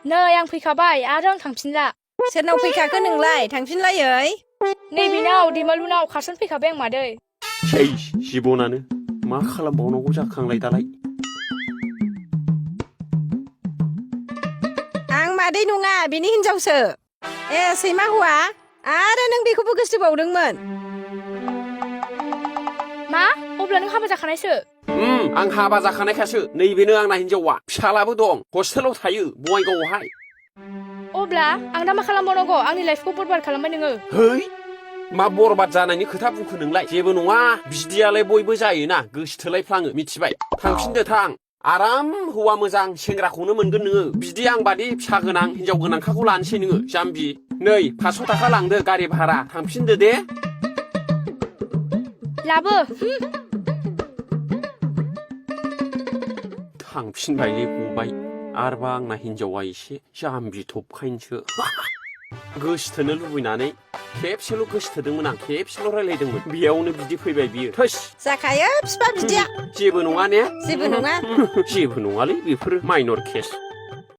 नै आं फैखाबाय आरो आं थांफिनला सोरनाव फैखाखो नोंलाय थांफिनलायै नैबेनाव दैमालुनाव खारसन फैखाबाय आं मादै सै जिबनानो मा खालामबावनांगौ जाखांलाय दालाय आं मादै नङा बिनि हिनजावसो ए सैमा हौवा आरो नों बेखौबो गोसोबावदोंमोन मा अब्ला नों हाबा जाखानायसो आं हाबा जाखानायखासो नैबेनो आंना हिनजावा फिसालाबो दं हस्टेलाव थायो बङाइगावआवहाय अब्ला आं दा मा खालामबावनांगौ आंनि लाइफखौ बरबाद खालामबाय नोङो है मा बरबाद जानायनि खोथा बुंखो नोंलाय जेबो नङा बिदियालाय बयबो जायोना गोसोथोलायफ्लाङो मिथिबाय थांफिनदो थां आराम हौवा मोजां सेंग्राखौनो मोनगोन नोङो बिदि आं बादि फिसा गोनां हिनजाव गोनांखाखौ लानोसै नोङो जाम्बि नै 500 थाखा लांदो गारि भारा थांफिनदो दे लाबो थांफिनबायलै गबाय आरोबा आंना हिनजावा एसे जाम्बि थबखायनोसो गोसोथोनो लुबैनानै खेबसेल' गोसोथोदोंमोन आं खेबसेल' रायलायदोंमोन बेयावनो बिदि फैबाय बियो थोस जाखायो फिफा बिदिया जेबो नङा ने जेबो नङा जेबो नङालै बेफोरो माइनर केस